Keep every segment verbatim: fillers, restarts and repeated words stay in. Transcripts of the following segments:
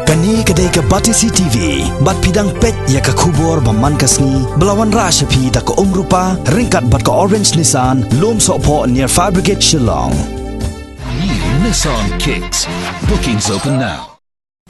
Kane ka dei ka Batesi T V, bad phi dang peit ïa ka khubor ba man ka sngi, ba la wanrah sha phi da ka Umrupa, ryngkat bad ka Orange Nissan, Lumsohphoh near Fire Brigade Shillong. New Nissan Kicks. Bookings open now.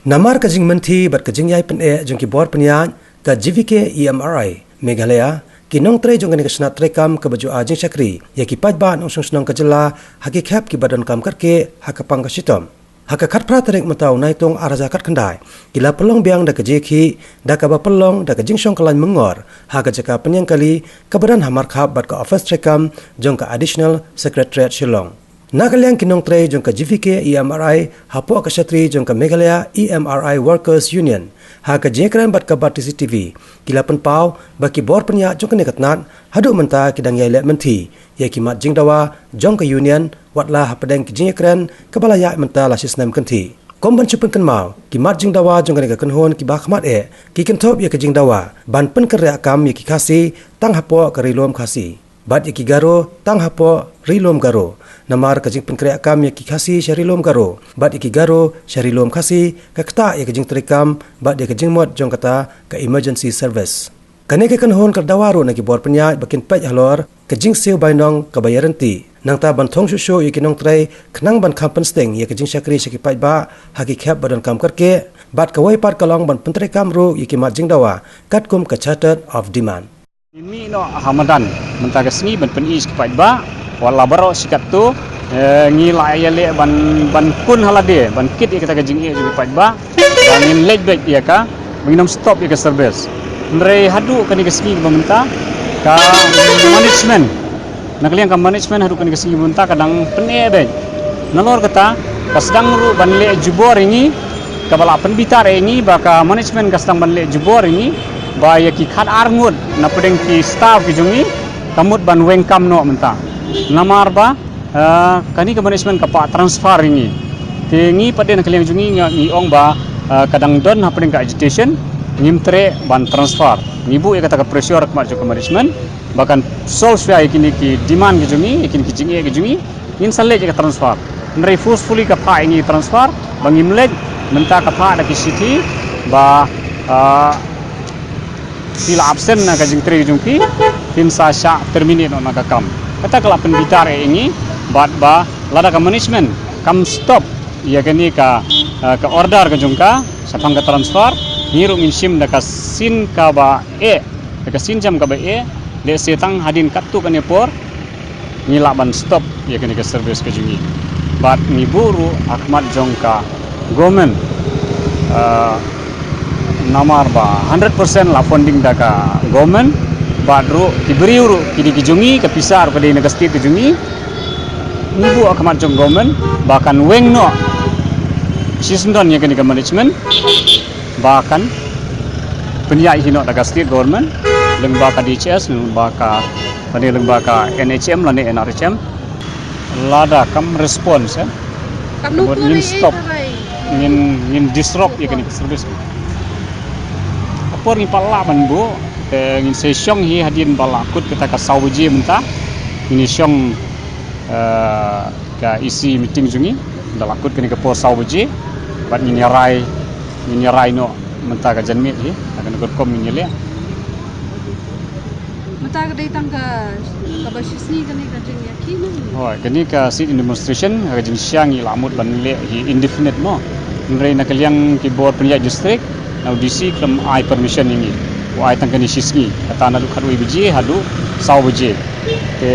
Namar ka jingmynthi bad ka jingïai pyneh jong ki bor pynïaid ka G V K E M R I Meghalaya, ki nongtrei jong kane ka shnat treikam kaba ju ai jingshakri ïa ki paidbah nongshong shnong ka jylla ha ki khep kiba donkam kyrkieh ha ka pang ka shitom. Ha ka khatphra tarik mynta u Naitung ar hajar khatkhyndai, ki la pynlong biang da ka jingïakhih da kaba pynlong da ka jingshong kyllain myngor ha ka jaka pynïeng kali kaba don ha Markhap bad ka ophis treikam jong ka Additional Secretariat Shillong. Na ka liang ki nongtrei jong ka G V K E M R I hapoh ka shatri jong ka Meghalaya E M R I Workers Union, ha ka jingïakren bad ka Batesi T V, ki la pynpaw ba ki bor pynïaid jong kane ka tnat haduh mynta ki dang ïai leh mynthi ïa ki mat jingdawa jong ka Union, watla hapdeng ki jingïakren kaba la ïaid mynta la shisnem kynthih. Kum ban shu pynkynmaw, ki mat jingdawa jong kane ka kynhun kiba khmat eh ki kynthup ïa ka jingdawa ban pynkynriah kam ïa ki Khasi tang hapoh ka Ri Lum Khasi, bad ïa ki Garo tang hapoh Ri Lum Garo. Namar ka jingpynkynriah kam ïa ki Khasi sha Ri Lum Garo bad ïa ki Garo sha Ri Lum Khasi ka ktah ïa ka jingtreikam bad ïa ka jingmut jong kata ka emergency service. Kane ka kynhun ka la dawa ruh na ki bor pynïaid ba kin peit halor ka jingsiew bainong kaba ïaryntih, nangta ban thung shuh shuh ïa ki nongtrei khnang ban kham pynsting ïa ka jingshakri sha ki paidbah ha ki khep ba donkam kyrkieh, bad kawei pat ka long ban pyntreikam ruh ïa ki mat jingdawa katkum ka Charter of Demand. Ngin mih noh ha madan mynta ka sngi ban pyni sha ki paidbah, wat la baroh shi katto, eh, ngi la ïaleh ban, ban kun ha lade ban kit ïa kata ka jingeh jong ki paidbah. Ba ngin leit beit ïa ka, ba ngin ym stop ïa ka service. Hynrei haduh kane ka sngi ba mynta, ka management, na ka liang ka management haduh kane ka sngi ba mynta ka dang pyneh beit. Nalor kata, ka sdang ruh ban leh jubor ïa ngi, kaba la pynbitar ïa ngi, ba ka management ka sdang ban leh jubor ïa ngi, ba ïa ki khatar ngut na pdeng ki staff ki jong ngi, ka mut ban weng kam noh mynta. Namar ba Ah, kane ka management ka pah transfer ïa ngi. Te ngi pat de na ka liang jong ngi, ngi ong ba, ah, ka dang don hapdeng ka agitation, ngim treh ban transfer. Ngi buh ïa kata ka pressure ha khmat jong ka management ba kan solve ïa kine ki demand ki jong ngi, ïa kine ki jingeh ki jong ngi, ngin sa leit ïa ka transfer. Hynrei forcefully ka phah ïa ngi transfer ba ngim leit, mynta ka phah da ki shithi ba, ah, phi la absent na ka jingtrei jong phi, phin sa shah terminate noh na ka kam. Kata ka la pynbitar ïa ngi, bad ba lada ka management kam stop ïa kane ka, eh, ka order ka jong ka shaphang ka transfer, ngi ruh ngin shim da ka sien kaba eh, da ka sienjam kaba eh, lehse tang hadien katto katne por, ngi lah ban stop ïa kane ka service ka jong ngi. Bad ngi buh ruh ha khmat jong ka government, ah, namar ba hundred percent la funding da ka government, bad ruh ki briew ruh ki dei ki jong ngi, ka pisa ruh ka dei na ka state ka jong ngi. Ngi buh ha khmat jong government ba kan weng noh shisyndon ïa kane ka management, ba kan pynïaid hi noh da ka state government, lyngba ka D H S, lyngba ka, lane lyngba ka N H M lane N R H M. Lada kam response, eh. Kam nang ngin stop, ngin, ngin disrupt ïa kane ka service. Ka por ngi pat lah ban buh, te ngin sa shong hi hadien ba la kut kata ka saw baje mynta. Ngin shong, eh, ka E C meeting jong ngi, da la kut kane ka por saw baje, bad ngin ïarai, ngin ïarai noh mynta ka janmiet hi, ha kane ka rukom ngin ïaleh. Mynta ka dei tang ka, kaba shisngi kane ka jingïakhih mo? Hooid, kane ka sit-in demonstration, ha ka jingshisha ngi la mut ban leh hi indefinite mo. Hynrei na ka liang ki bor pynïaid district, na u D C khlem ai permission ïa ngi. U ai tang kane shisngi, kata naduh khatwei baje haduh saw baje. Te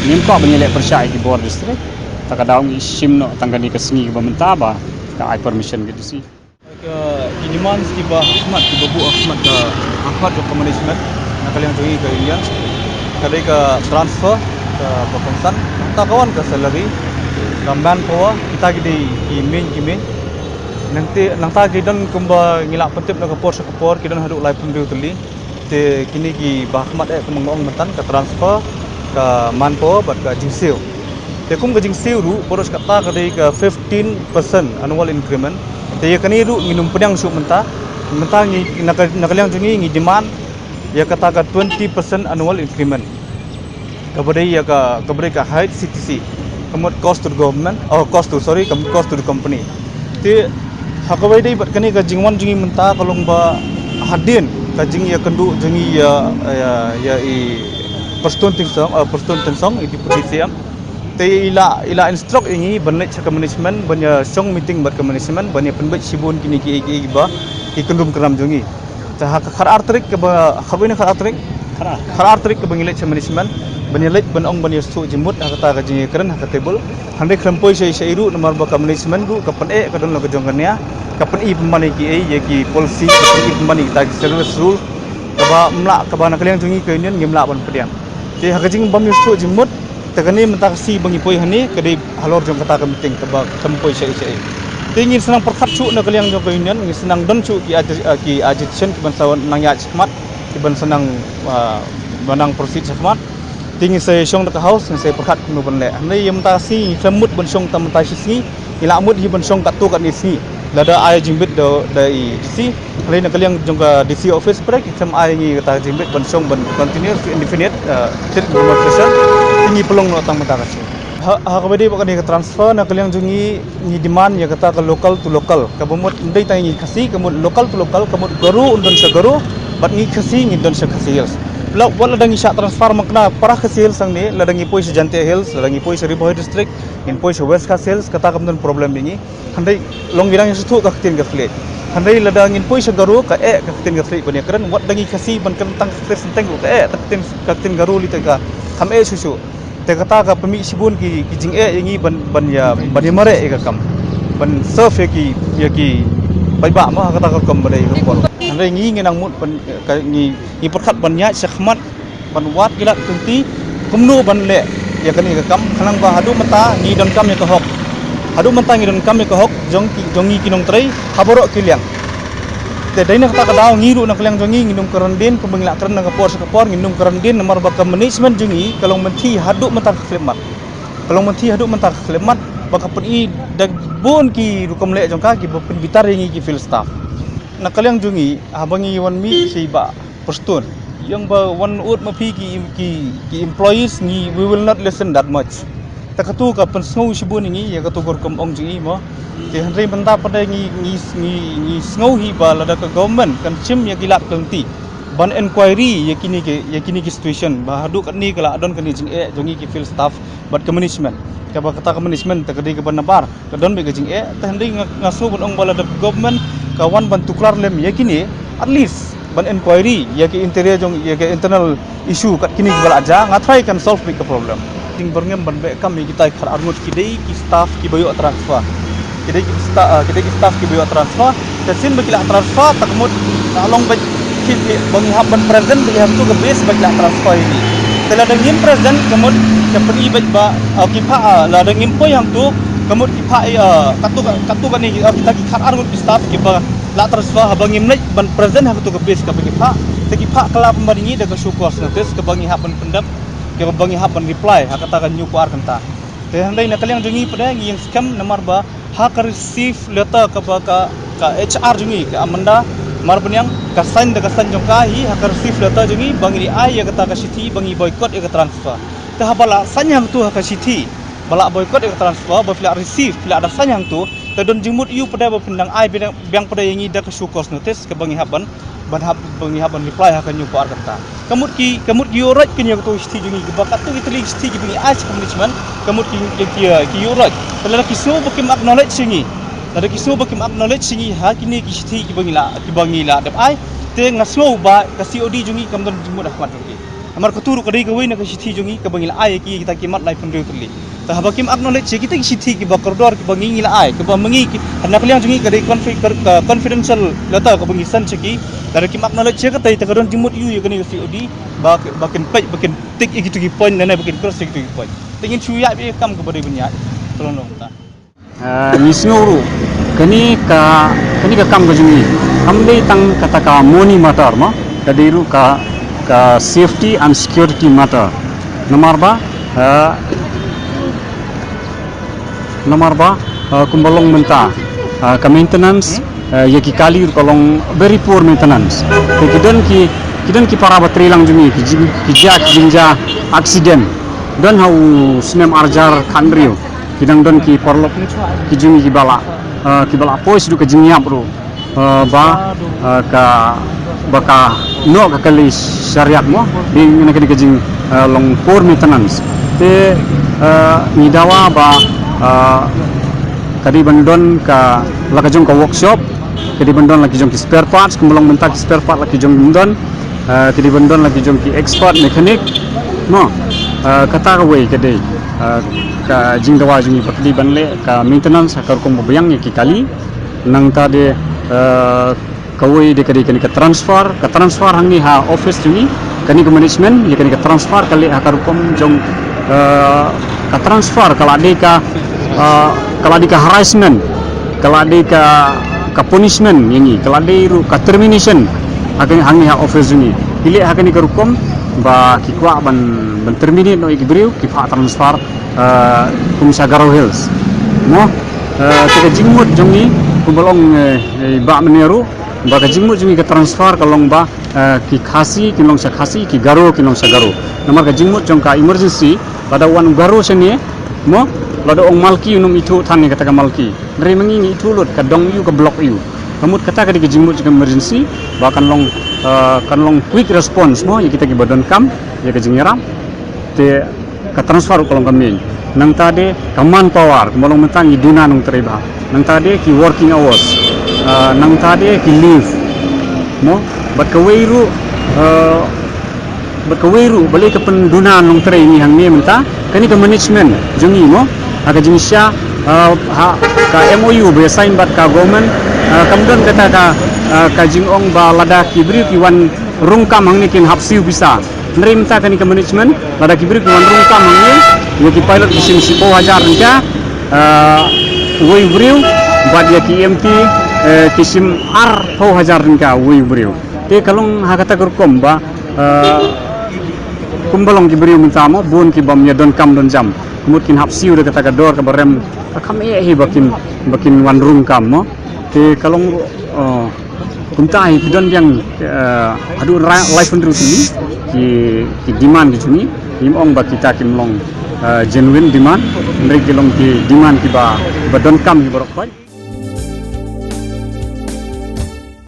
ngim kwah ban ïaleh pyrshah ïa ki bor district. Ta ka daw ngi shim noh tang kane ka sngi kaba mynta ba ka ai permission ka D C. Ka, ki demands kiba ha khmat, kiba buh ha khmat ka, ha khmat jong ka management, na ka liang jong ngi ka union, ka dei ka transfer kaba kongsan, nangta ka wan ka salary, ka manpower, kita ki dei ki main, ki main. Nangta, nangta ki don kumba ngi la pyntip na ka por sha ka por, ki don haduh laiphew hynriew tylli. Te kine kiba ha khmat eh kumba nga ong mynta ka transfer, ka manpower bad ka jingsiew. Te kum ka jingsiew ruh baroh shi katta ka dei ka fifteen percent annual increment. Te ïa kane ruh ngin ym pdiang shuh mynta. Mynta ngi na ka, na ka liang jong ngi ngi demand ïa kata ka twenty percent annual increment. Kaba dei ïa ka, kaba dei ka high C T C. Ka mut cost to the government, oh, cost to, sorry, ka mut cost to the company. Te Ha kawei de bad kane ka jingwan jong ngi mynta ka long ba hadien ka jingïakynduh jong ngi ïa, ïa, ïa i Prestone Tynsong, uh, Prestone Tynsong, i Deputy C M. Te i la, i la instruct ïa ngi ban leit sha ka management, ban ïa shong meeting bad ka management, ban ïa pynbeit shibun kine ki, ki, ki ba, ki kyndrum kynram jong ngi. Te ha ka khatar tarik kaba, ha kawei na khatar tarik, khatar tarik kaba ngi leit sha management, ban ïa leit ban ong ban ïa shu jingmut ha kata ka jingïakren ha ka table. Hynrei khlem poi sha, sha i ruh namar ba ka management ruh ka pyneh ka don la ka jong ka nia, ka pyni pynban ïa ki ei, ïa ki policy, ka pyni pynban ïa kita ki service rule, kaba mlah, kaba na ka liang jong ngi ka union ngim lah ban pdiang. Te ha ka jingbym ïa shu jingmut, te kane mynta ka sngi ba ngi poi hangne ka dei halor jong kata ka meeting kaba khlem poi sha ei sha ei. Te ngin sa nang pyrkhat shuh na ka liang jong ka union, ngin sa nang don shuh ki agi-, ki agitation kiban sa nang ïaid shakhmat, kiban sa nang, ah, ban nang proceed shakhmat. Te ngin sa shong da ka house, ngin sa pyrkhat kumno ban leh. Hynrei ïa mynta ka sngi ngi khlem mut ban shong tang mynta shi sngi, ngi lah mut hi ban shong katto katne sngi. Lada ai jingbit da, da i D C, hynrei na ka liang jong ka D C office pyrshah ki khlem ai ngi kata jingbit ban shong ban continuous to indefinite, uh, sit demonstration. Te ngi pynlong noh tang mynta ka sngi. Ha, ha kaba ïadei bad kane ka transfer na ka liang jong ngi, ngi demand ïa kata ka local to local. Kaba mut ym dei tang ngi Khasi, ka mut local to local, ka mut Garo un don sha Garo, bad ngi Khasi ngin don sha Khasi Hills. Wat lada ngi shah transfer man kane para Khasi Hills hangne, lada ngi poi sha Jaintia Hills, lada ngi poi sha Ri Bhoi District, ngin poi sha West Khasi Hills, kata kam don problem ïa ngi. Hynrei long ngi dang ïa sngewthuh ka ktien ka thylliej. Hynrei lada ngin poi sha Garo ka eh ka ktien ka thylliej ban ïakren, wat da ngi Khasi ban kren tang ka thylliej synteng ruh ka eh ka ktien, ka ktien Garo lei te ka kham eh shuh shuh. Te kata ka pynmih shibun ki, ki jingeh ïa ngi ban, ban ïa, ban ïa mareh ïa ka kam, ban serve ïa ki, ïa ki paidbah ma ha kata ka kam ba dei ka por. Hynrei ngi ngi nang mut ban, ka, ngi, ngi pyrkhat ban ïaid shakhmat ban wad ki lad ki lynti kumno ban leh ïa kane ka kam, khnang ba haduh mynta ngi donkam ïa ka hok. Haduh mynta ngi donkam ïa ka hok jong ki, jong ngi ki nongtrei ha baroh ki liang. Te dei na kata ka daw ngi ruh na ka liang jong ngi ngin ym kren dien kumba ngi la kren na ka por sha ka por, ngin ym kren dien namar ba ka management jong ngi ka long mynthi haduh mynta ka khyllipmat. Ka long mynthi haduh mynta ka khyllipmat ba ka pyni da bun ki rukom leh jong ka kiba pynbitar ïa ngi ki field staff. Na ka liang jong ngi haba ngi wan mih sha i Bah Prestone, ïa ba wan ud ma phi ki, ki, ki employees ngi, we will not listen that much. Te katu ka pynsngew shibun ïa ngi ïa katu ka rukom ong jong i mo. Te hynrei mynta pat ngi, ngi, ngi, ngi sngew hi ba lada ka government kan shim ïa ki lad ki lynti ban inquiry ïa kine ki, ïa kine ki situation ba haduh katne ka la don kane jingeh jong ngi ki field staff bad ka management. Kaba kata ka management te ka dei kaba nabar, ka don beit ka jingeh, te hynrei nga, nga sngew ban ong ba lada government ka wan ban tuklar lem ïa kine, at least ban inquiry ïa ki interior jong, ïa ki internal issue kat kine kiba la jia, nga try kan solve beit ka problem. Jingpyrngem ban beh kam ïa kita ki khatar ngut ki dei ki staff kiba ïoh transfer. Ki dei ki sta-, ah, ki dei ki staff kiba ïoh transfer. Te sien ba ki la transfer, te ka mut ka long beit ki, ki, ba ngi hap ban present beit ha katu ka base ba ki la transfer ïa ngi. Te lada ngim present, ka mut ka pyni beit ba, ah, ki phah, ah, lada ngim poi hangtu, ka mut ki phah, ah, katu ka, katu kane, ah, kita ki khatar ngut ki staff kiba la transfer, haba ngim leit ban present ha katu ka base kaba ki phah, te ki phah kylla pynban ïa ngi da ka show cause notice kaba ngi hap ban pyndep, kaba ngi hap ban reply ha kata ka hynñiew phew ar kynta. Te hynrei na ka liang jong ngi pat ngi ïeng skhem namar ba ha ka receive letter kaba ka, ka H R jong ngi, ka Amanda Marbaniang, ka sign da ka sign jong ka hi ha ka receive letter jong ngi ba ngi ai ïa kata ka shithi ba ngi boycott ïa ka transfer. Te haba la sign hangtu ha ka shithi ba la boycott ïa ka transfer, ba phi la receive, phi la da sign hangtu, te don jingmut ïa u pat ba phin dang ai biang, biang pat ïa ngi da ka show cause notice kaba ngi hap ban, ban hap, ba ngi hap ban reply ha ka hynñiew phew ar kynta. Ka mut ki, ka mut ki ïoh roit kin ïa katu ka shithi jong ngi, kaba katu ki tylli ki shithi kiba ngi ai sha ka management, ka mut ki, ki, ki, ki ïoh roit. Te lada ki sngew ba kim acknowledge ïa ngi, lada ki sngew ba kim acknowledge ïa ngi ha kine ki shithi kiba ngi la, kiba ngi la dep ai, te nga sngew ba ka C O D jong ngi kam don jingmut ha khmat jong ki. Namar katu ruh ka dei kawei na ka shithi jong ngi kaba ngi la ai ïa ki, kita ki mat laiphew hynriew tylli. Te haba kim acknowledge ïa kita ki shithi kiba kordor kiba ngi ngi la ai, kiba ma ngi ki, na ka liang jong ngi ka dei confi-, ka, ka confidential letter kaba ngi send sha ki. Lada kim acknowledge ïa kata, te ka don jingmut ïa u ïa kane ka C O D ba, ba kin peit, ba kin tick ïa kitu ki point, lane ba kin cross ïa kitu ki point. Te ngin shu ïaid beit ïa ka kam kaba dei ban ïaid. Ka long nangta. Ah, ngi sngew ruh kane ka, kane ka kam ka jong ngi kam dei tang kata ka money matter mo, ka dei ruh ka, ka safety and security matter. Namar ba, ah, namar ba, ah, kumba long mynta, ah, ka maintenance, ah, ïa ki kali ruh ka long very poor maintenance. Te ki don ki, ki don ki para ba trei lang jong ngi, ki jing, ki jia, ki jingjia accident. Don ha u snem ar hajar khathynriew ki dang don ki paralok ki jong ngi kiba la, ah, kiba la poi sha ka jingïap ruh, ah, ba, ah, ka, ba ka noh ka kali shariat mo, dei na kane ka jing, ah, long poor maintenance. Te, ah, ngi dawa ba, ah, ka dei ban don ka, la ka jong ka workshop, ka dei ban don la ki jong ki spare parts, kumba long mynta ki spare part la ki jong ki don, ah, ka dei ban don la ki jong ki expert mechanic mo. Ah, kata kawei ka dei, ah, ka jingdawa jong ngi ba ka dei ban leh ka maintenance ha ka rukom ba biang ïa ki kali. Nangta de, ah, kawei de ka dei kane ka transfer, ka transfer hangne ha office jong ngi, kane ka management ïa kane ka transfer ka leh ha ka rukom jong, ah, ka transfer ka la dei ka, ah, ka la dei ka harassment, ka la dei ka, ka punishment ïa ngi, ka la dei ruh ka termination ha ka, hangne ha office jong ngi. Ki leh ha kane ka rukom ba ki kwah ban, ban terminate noh ïa ki briew, ki phah transfer, ah, kum sha Garo Hills mo. Ah, te ka jingmut jong ngi, kumba long, eh, eh, ba mynne ruh, ba ka jingmut jong ngi ka transfer ka long ba, ah, ki Khasi kin long sha Khasi, ki Garo kin long sha Garo. Namar ka jingmut jong ka emergency, lada wan u Garo shane mo, lada ong malki, un ym ithuh than ïa kata ka malki. Hynrei ma ngi ngi ithuh lut ka dong aiu, ka block aiu. Ka mut kata ka dei ka jingmut jong ka emergency ba kan long, ah, kan long quick response mo ïa kita kiba donkam ïa ka jingïarap. Te ka transfer ruh ka long ka main. Nangta de ka manpower, kumba long mynta ngi duna nongtrei bha. Nangta de ki working hours. Ah, nangta de ki leave mo. Bad kawei ruh, ah, bad kawei ruh balei ka pynduna nongtrei ngi hangne mynta, kane ka management jong ngi mo, ha ka jingshisha, ah, ha ka M O U ba ïa sign bad ka government, ah, kam don kata ka, ah, ka jingong ba lada ki briew ki wan rung kam hangne kin hap siew pisa. Hynrei mynta kane ka management, lada ki briew ki wan rung kam hangne, ïa ki pilot ki shim shiphew hajar ryngkat, ah, uwei u briew, bad ïa ki E M T, eh, ki shim arphew hajar ryngkat uwei u briew. Te ka long ha kata ka rukom ba, ah, kumba long ki briew mynta mo, bun ki bym ïa donkam donjam. Ka mut kin hap siew da kata ka dor kaba rem, ka kham eh hi ba kin, ba kin wan rung kam mo. Te ka long, ah, kumta hi ki don biang, eh, haduh ra-, laiphew hynriew tylli ki, ki demand ki jong ngi. Ngim ong ba kita kim long, eh, genuine demand, hynrei ki long ki demand kiba, ba donkam hi baroh khoit.